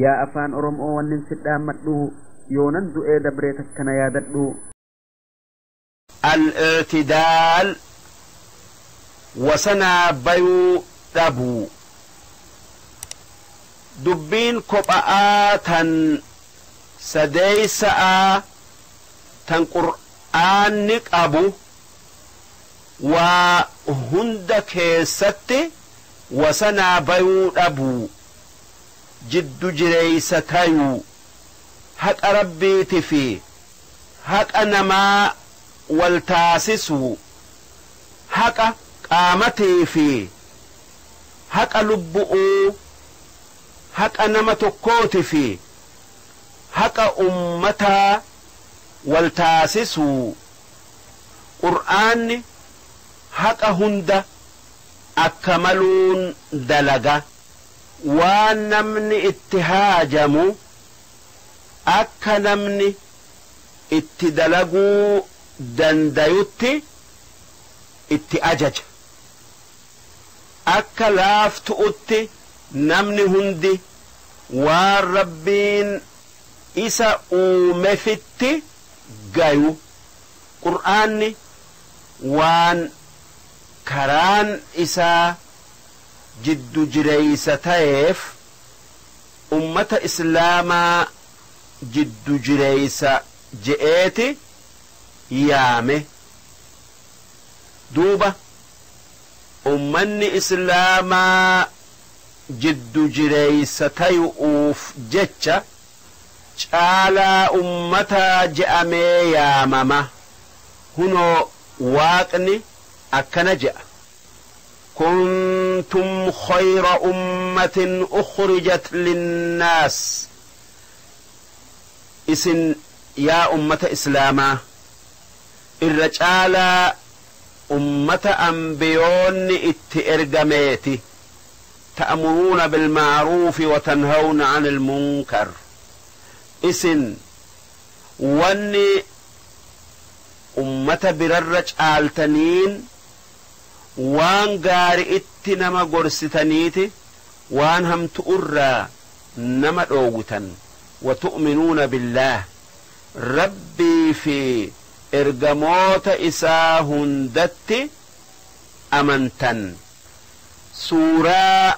Yaa afaan Oromoo wannin si dhaammadhu yoonan du'ee dabree takkana yaadadhu. Al-i'tidaal wasanaa bayuu dhabuu. Dubbiin kopha'aa tan sadeeysa'aa tan qur'aanni qabu waa hunda keessatti wasanaa bayuu dhabuu, jiddu jireeysa tayuu, haqa rabbiiti fi haqa namaa wal taasisuu, haqa qaamatii fi haqa lubbu'uu, haqa nama tokkooti fi haqa ummataa wal taasisuu. Qur'aanni haqa hunda akka maluun dalaga. Waan namni itti haajamu akka namni itti dalaguu dandayutti itti ajaja. Akka laaftu'utti namni hundi waan Rabbiin isa uumefitti gayu. Qur'aanni waan karaan isaa jiddu jireeysa tayeef ummata islaamaa jiddu jireeysa je'eeti yaame. Duuba ummanni islaamaa jiddu jireeysa tayu'uuf jecha caalaa ummataa je'amee yaamama. Hunoo waaqni akkana je'a: kuntum khayra ummatin ukhrijat linnaas. Isin yaa ummata islaamaa irra caalaa ummata ambiyoonni itti ergameeti. Ta'muruuna bilma'ruufi wa tanhawna 'anil munkar. Isin wanni ummata birarra caaltaniin waan gaari itti nama gorsitaniiti, waan hamtu'urraa nama dhoowwitan. Wa tu'minuuna billaah, rabbii fi ergamoota isaa hundatti amantan. Suuraa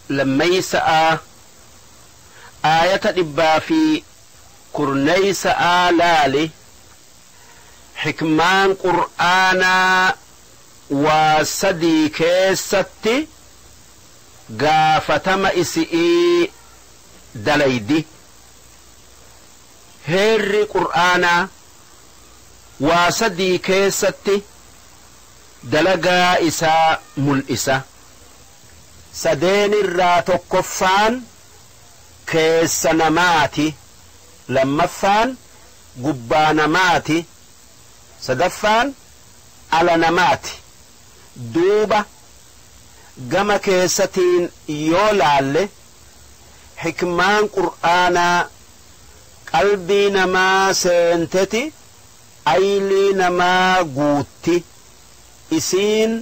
lammeeysa'aa aayata 110 laali. Xikmaan qur'aanaa waa sadii keessatti gaafatama isi'ii dalaydi. Heerri qur'aanaa waa sadii keessatti dalagaa isaa mul'isa. Sadeenirraa tokkoffaan keessa namaati, lammaffaan gubbaa namaati, sadaffaan ala namaati. Duuba gama keessatiin yoo laalle, xikmaan qur'aanaa qalbii namaa seenteti aylii namaa guutti. Isiin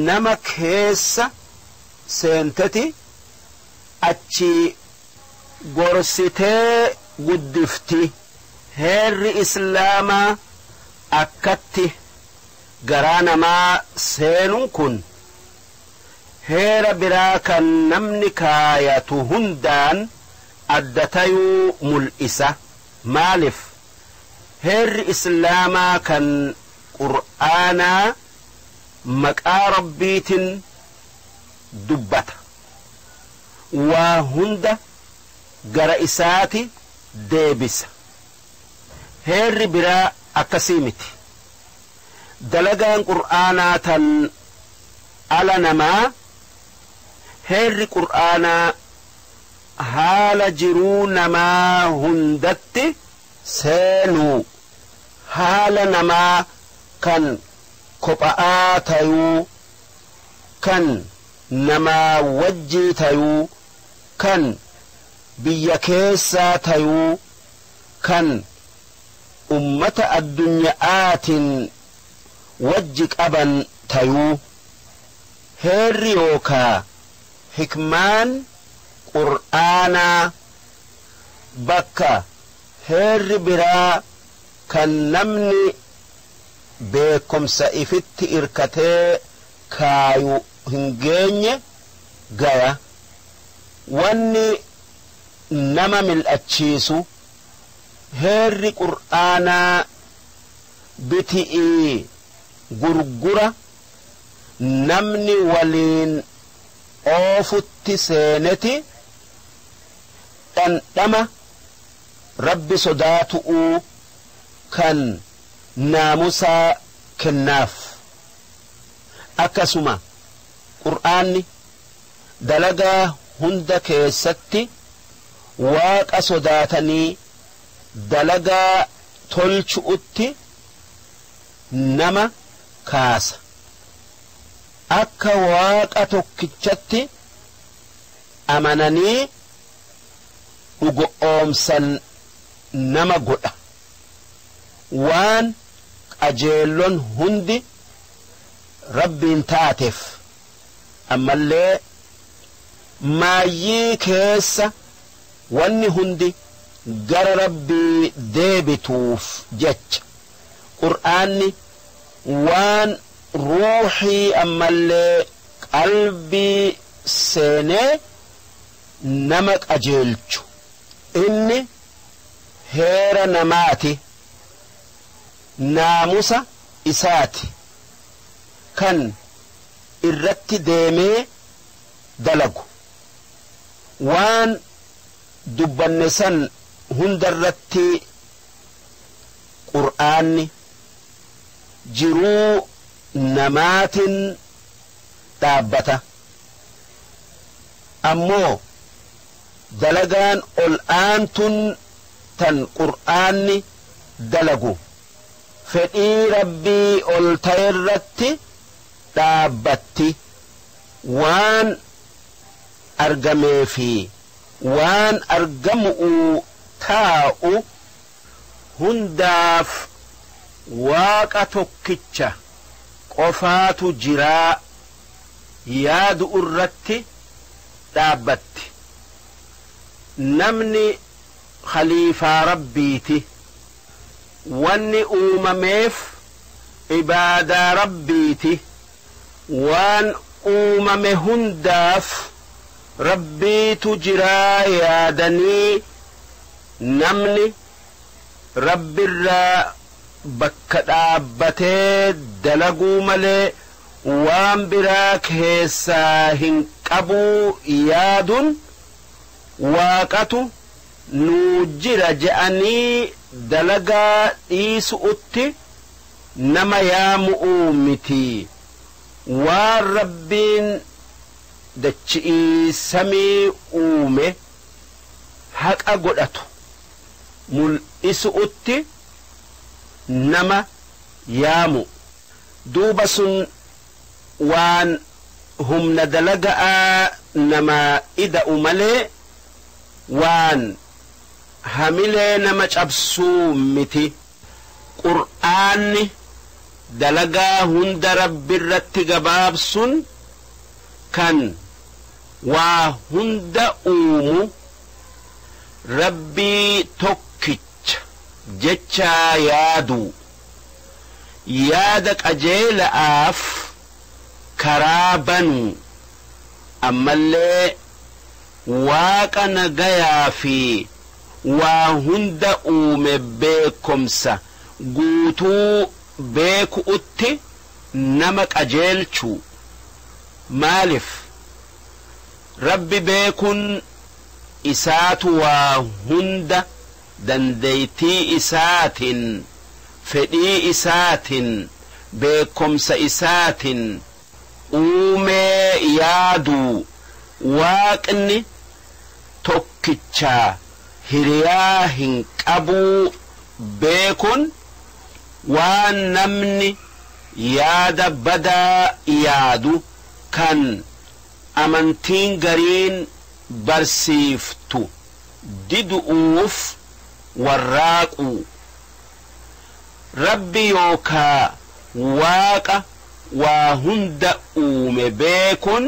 nama keessa seenteti achi gorsitee guddifti. Heerri islaamaa akkatti garaa namaa seenuun kun heera biraa kan namni kaayatu hundaan adda tayuu mul'isa. Maalif? Heerri islaamaa kan qur'aanaa maqaa rabbiitin dubbata, waa hunda gara isaati deebisa. Heerri biraa akkasii miti. Dalagaan qur'aanaa tan ala namaa, heerri qur'aanaa haala jiruu namaa hundatti seenuu, haala namaa kan kopha'aa tayuu, kan namaa wajjii tayuu, kan biyya keessaa tayuu, kan ummata addunya'aatiin wajji qaban tayuu. Heerri yookaa hikmaan Qur'aanaa bakka heerri biraa kan namni beekomsa ifitti irkatee kaayu hin geenye gaya. Wanni nama mil'achiisu heerri Qur'aanaa biti'ii gurgura namni waliin oofutti seeneti dhandhama Rabbi sodaatu'uu kan naamusaa kennaaf. Akkasuma Qur'aanni dalagaa hunda keessatti Waaqa sodaatanii dalagaa tolchu'utti nama kaasa. Akka Waaqa tokkichatti amananii dhugo'oomsan nama godha. Waan qajeellon hundi Rabbiin taateef, ammallee maayyii keessa wanni hundi gara Rabbii deebituuf jecha. Qur'aanni waan ruuxii ammallee qalbii seenee nama qajeelchu. Inni heera namaati, naamusa isaati kan irratti deemee dalagu. Waan dubbanne san hundarratti Qur'aanni jiruu namaatin dhaabbata. Ammoo dalagaan ol aantun tan Qur'aanni dalagu fedhii Rabbii ol ta'erratti dhaabbatti. Waan argamee fi waan argamu'uu taa'u hundaaf Waaqa tokkicha qofaatu jiraa yaadu irratti dhaabbatti. Namni khaliifaa Rabbiiti. Wanni uumameef ibaadaa Rabbiiti. Waan uumame hundaaf Rabbiitu jiraa yaadanii namni Rabbirraa bakka dhaabbatee dalaguu malee waan biraa keessaa hin qabuu yaadun, Waaqatu nuu jira je'anii dalagaa dhiisu'utti nama yaamu'uu miti. Waan Rabbiin dachi'ii samii uume haqa godhatu mul'isu'utti nama yaamu. Duuba sun waan humna dalaga'aa namaa ida'u malee waan hamilee nama cabsuu miti. Qur'aanni dalagaa hunda Rabbirratti gabaabsun, kan waa hunda uumu Rabbii tokkicha jechaa yaaduu, yaada qajeela'aaf karaa banuu, ammallee Waaqa nagayaa fi waa hunda uume beekkomsa guutuu beeku'utti nama qajeelchuu. Maalif Rabbi beekun, isaatu waa hunda dandeeytii isaatin, fedhii isaatin, beekkomsa isaatin uumee yaaduu, Waaqni tokkichaa hiriyaa hin qabuu beekun, waan namni yaada badaa yaadu kan amantiin gariin barsiiftu didu'uuf warraaquu. Rabbi yookaa Waaqa waa hunda uume beekun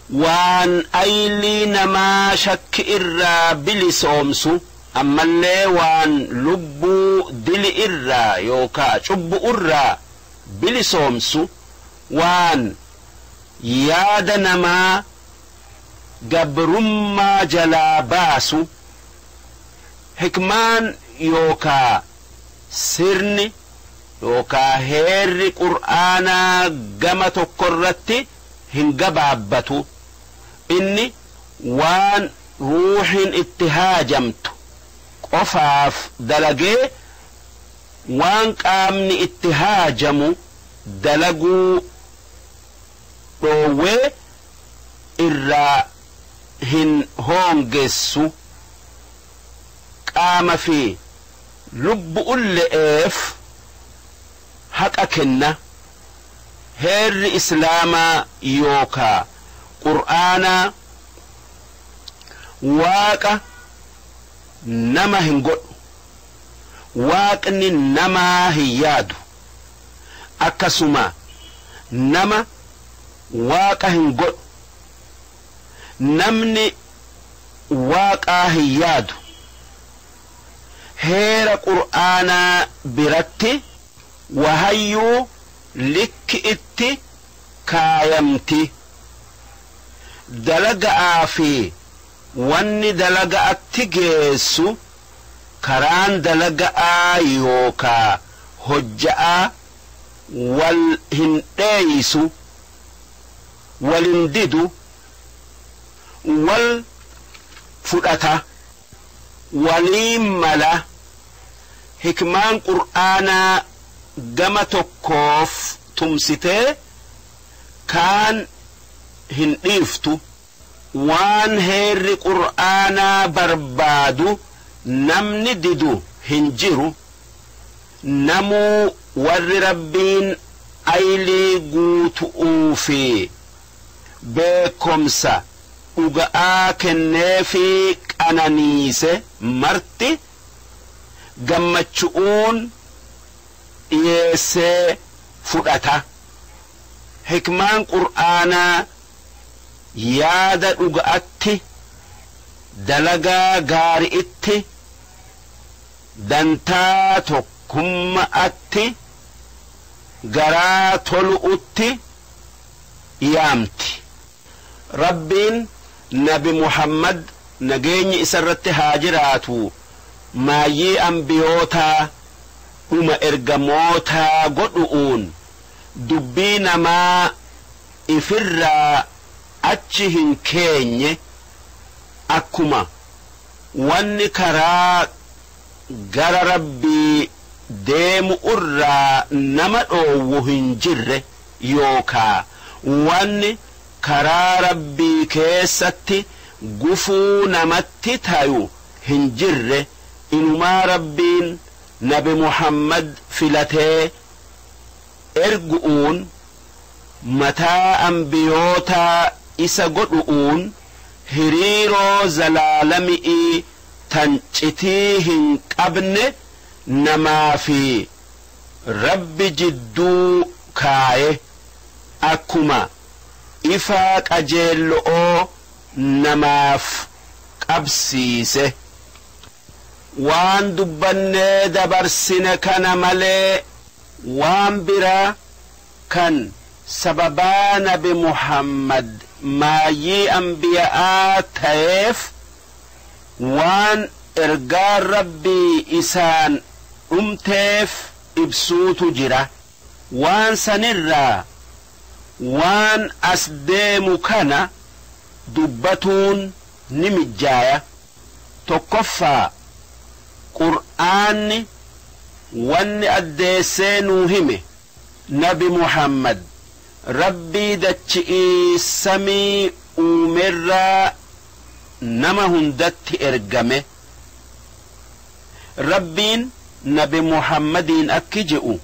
Waan aylii namaa shakki irraa bilisoomsu, ammallee waan lubbuu dili irraa yookaa cubbu irraa bilisoomsu, waan yaada namaa gabrummaa jalaa baasu. Hikmaan yookaa sirni yookaa heerri qur'aanaa gama tokkorratti hin gabaabbatu. Inni waan ruuhin itti haajamtu qofaaf dalagee, waan qaamni itti haajamu dalaguu dhoowwee irraa hin hoongessu. Qaama fi lubbu'ulle'eef haqa kenna. Heerri islaamaa yookaa qur'aanaa waaqa nama hin godhu, waaqni namaa hin yaadu, akkasuma nama waaqa hin godhu, namni waaqaa hin yaadu. Heera qur'aanaa biratti wahayyuu likki itti kaayamti. Dalaga'aa fi wanni dalaga'atti geessu, karaan dalaga'aa yookaa hojja'aa wal hin dheeyisu, wal hin didu, wal fudhata, waliin mala. Hikmaan qur'aanaa gama tokkoof tumsitee kaan hin dhiiftu. Waan heerri qur'aanaa barbaadu namni didu hin jiru. Namuu warri rabbiin aylii guutu'uu fi beekomsa dhuga'aa kenneefii qananiise marti gammachu'uun dhiyeessee fudhata. Hikmaan qur'aanaa yaada dhuga'atti, dalagaa gaari'itti, dantaa tokkumma'atti, garaa tolu'utti yaamti. Rabbiin nabi Muhammad, nageenyi isarratti haa jiraatu, maayyii ambiyootaa, dhuma ergamootaa godhu'uun dubbii namaa ifirraa achi hin keenye. Akkuma wanni karaa gara rabbii deemu irraa nama dhoowwu hin jirre, yookaa wanni karaa rabbii keessatti gufuu namatti tayu hin jirre, inumaa rabbiin nabi Muhammad filatee ergu'uun mataa ambiyootaa isa godhu'uun hiriiroo zalaalami'ii tan citii hin qabne namaa fi rabbi jidduu kaaye, akkuma ifaa qajeello'oo namaaf qabsiise. Waan dubbannee dabarsine kana malee waan biraa kan sababaa nabi Muhammad maayyii ambiya'aa ta'eef, waan ergaan rabbii isaan dhumteef ibsuutu jira. Waan sanirraa waan as deemu kana dubbatuun ni mijjaaya. Tokkoffaa, qur'aanni wanni addeessee nuu hime nabi Muhammad rabbii dachi'ii samii uumerraa nama hundatti ergame. Rabbiin nabi Muhammadiin akki je'u: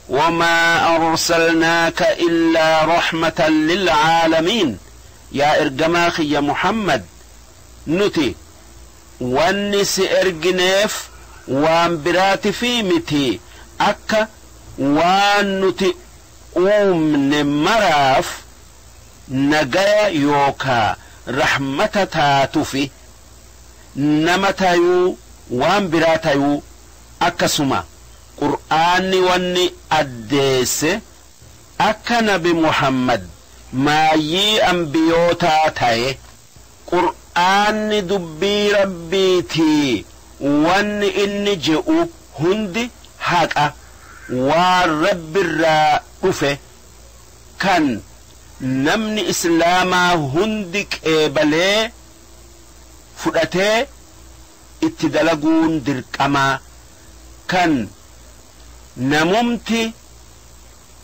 "وما أرسلناك إلا رحمة للعالمين." Yaa ergamaa kiyya Muhammad, nuti wanni si ergineef waan biraati fi miti, akka waan nuti uumne maraaf Nagaya yookaa rahmata taatufi nama tayuu waan biraa tayuu. Akkasuma Qur'aanni wanni addeesse akka Nabi Muhammad maayyii ambiyootaa taye. Qur'aanni dubbii Rabbiitii, wanni inni je'u hundi haqa, waan Rabbirraa dhufe kan namni Islaamaa hundi qeebalee fudhatee itti dalaguun dirqamaa, kan namumti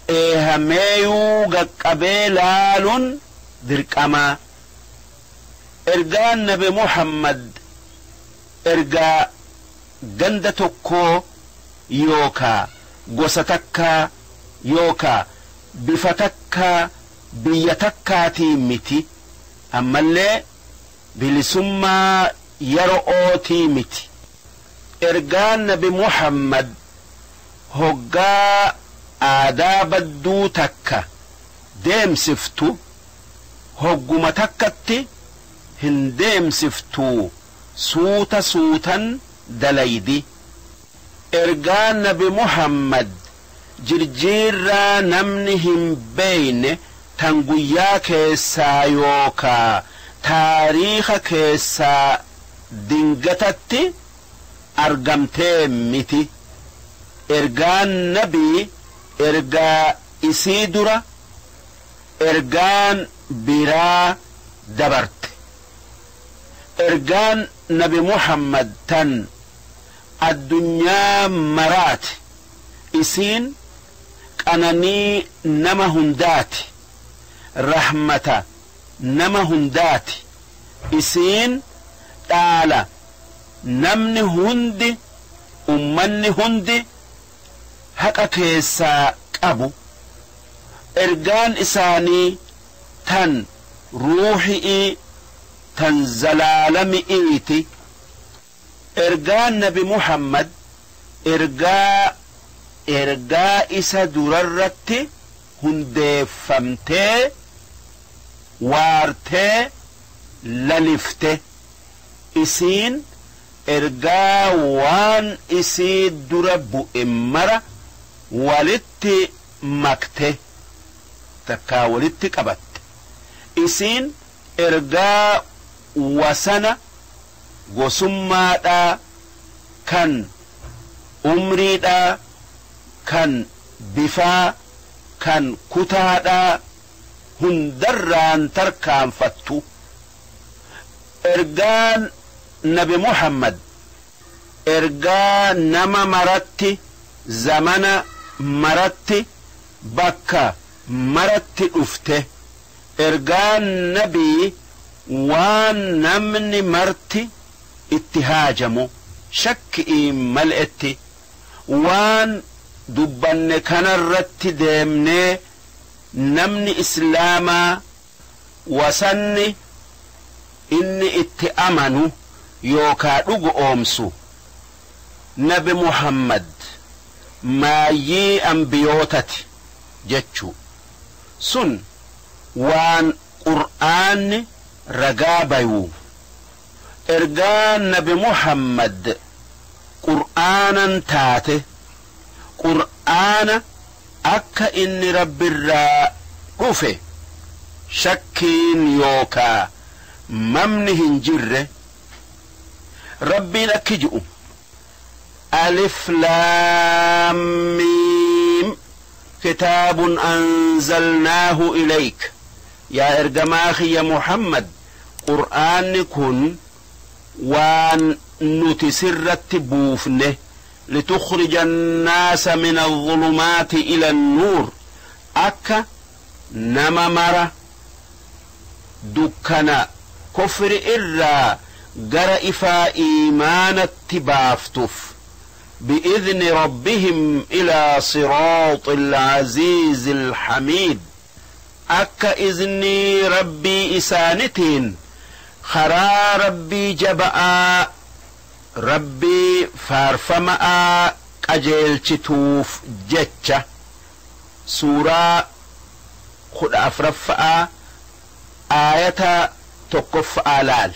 eehameeyuu gaqqabee laaluun dirqamaa. Ergaan Nabi Muhammad ergaa ganda tokkoo yookaa gosa takkaa yookaa bifa takkaa biyya takkaatii miti, ammallee bilisummaa yero'ootii miti. Ergaan Nabi Muhammad hoggaa aadaa badduu takka deemsiftu hogguma takkatti hin deemsiftu, suuta suutan dalaydi. Ergaan Nabi Muhammad jirjiirraa namni hin beeyne tan guyyaa keessaa yookaa taariika keessaa dingatatti argamtee miti. Ergaan Nabii ergaa isii dura ergaan biraa dabarte. Ergaan Nabi Muhammad tan addunyaa maraati, isiin qananii nama hundaati, rahmata nama hundaati, isiin dhaala namni hundi, ummanni hundi haqa keessaa qabu. Ergaan isaanii tan ruuhi'ii, tan zalaalami'iiti. Ergaan Nabi Muhammad ergaa isa durarratti hundeeffamtee waartee lalifte. Isiin ergaa waan isii dura bu'e mara walitti makte, takkaa walitti qabatte. Isiin ergaa wasana gosummaadhaa, kan umriidhaa, kan bifaa, kan kutaadhaa hundarraan tarkaanfattu. Ergaan Nabi Muhammad ergaa nama maratti, zamana maratti, bakka maratti dhufte. Ergaan Nabii waan namni marti itti haajamu, shakki'ii mal'etti waan dubbanne kanarratti deemnee namni Islaamaa wasanni inni itti amanu yookaa dhugu oomsu Nabi Muhammad maayyii ambiyootati jechuu sun waan Qur'aanni ragaa bayuu. Ergaan Nabi Muhammad Qur'aanan taate, Qur'aana akka inni Rabbirraa dhufe shakkiin yookaa mamni hin jirre. Rabbiin akki ji'u: Alif Laam Miim kitaabun anzalnaahu ilayk. Yaa ergamaa kiyya Muhammad, Qur'aanni kun waan nuti sirratti buufne, litukhrija annaasa min alzulumaati ila annuur, akka nama mara dukkana kufri irraa gara ifaa iimaanatti baaftuuf, bi'idni rabbihim ilaa siraaxi alcaziizi alxamiid, akka iznii Rabbii isaanitiin karaa Rabbii jaba'aa, Rabbii faarfama'aa qajeelchituuf jecha. Suuraa 14ffa'aa, Aayata tokkoffa'aa laal.